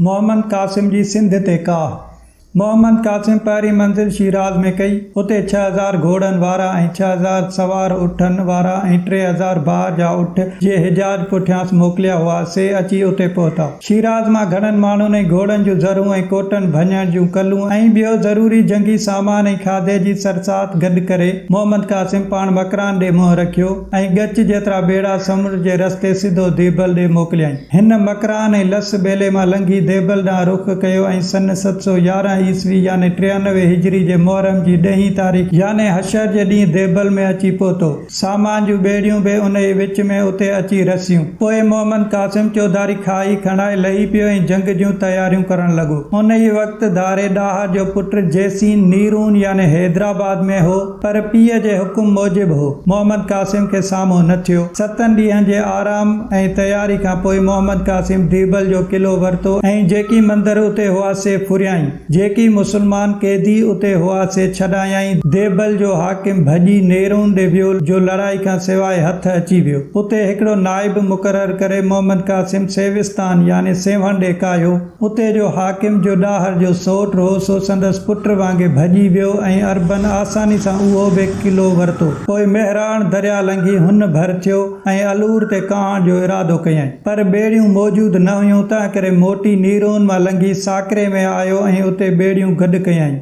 محمد قاسم جي سنڌ تي ڪاهه. محمد قاسم پهرين منزل شيراز ۾ ڪئي. اتي 6000 گهوڙن وارا ۽ 6000 سوار اٺن وارا ۽ 3000 بار جا اٺ، جي حجاج پٺيانس موڪليا هئا، سي اچي اتي پهتا. شيراز مان گهڻن ماڻهن ۽ گهوڙن جون زرهون ۽ ڪوٽن ڀڃڻ جون ڪلون ۽ ٻيو ضروري جنگي سامان ۽ کاڌي جي سرسات گڏ ڪري، محمد قاسم پاڻ مڪران ڏي منهن رکيو ۽ ڳچ جيترا ٻيڙا سمنڊ جي رستي سڌو ديبل ڏي موڪليائين. هن مڪران ۽ لس ٻيلي مان لنگهي ديبل ڏانهن رخ ڪيو ۽ سن 711 عيسوي يعني 93 هجري جي محرم جي ڏهين تاريخ يعني حشر جي ڏينهن ديبل ۾ اچي پهتو. سامان جون ٻيڙيون به انهيء وچ ۾ اتي اچي رسيون. پوء محمد قاسم چوڌاري کاهي کڻائي لهي پيو ۽ جنگ جون تياريون ڪرڻ لڳو. انهيء وقت ڌاري ڏاهر جو پٽ جيسين نيرون يعني حيدرآباد ۾ هو. پر پيء جي حڪم موجب هو محمد قاسم کي سامهون نه ٿيو. ستن ڏينهن جي آرام ۽ تياري کان پوء محمد قاسم ديبل جو قلعو ورتو ۽ جيڪي مندر اتي هئا سي ڦريائين. جيڪي مسلمان قيدي اتي هئا سي ڇڏايائين. ديبل جو حاڪم ڀڄي نيرون ڏي ويو جو لڙائي کان سواء هٿ اچي ويو. اتي هڪڙو نائب مقرر ڪري محمد قاسم سيوستان يعني سيوهڻ ڏي ڪاهيو. اتي جو حاڪم جو ڏاهر جو سئوٽ هو، سو سندس پٽ وانگي ڀڄي ويو ۽ عربن آساني سان اهو به قلعو ورتو. پوء مهراڻ درياء لنگهي هن ڀر ٿيو ۽ الور تي ڪاهڻ جو ارادو ڪيائين. پر ٻيڙيون موجود نه هيون، تنهنڪري موٽي نيرون مان لنگهي ساڪري ۾ آيو ۽ اتي ٻيڙيون گڏ ڪيائين.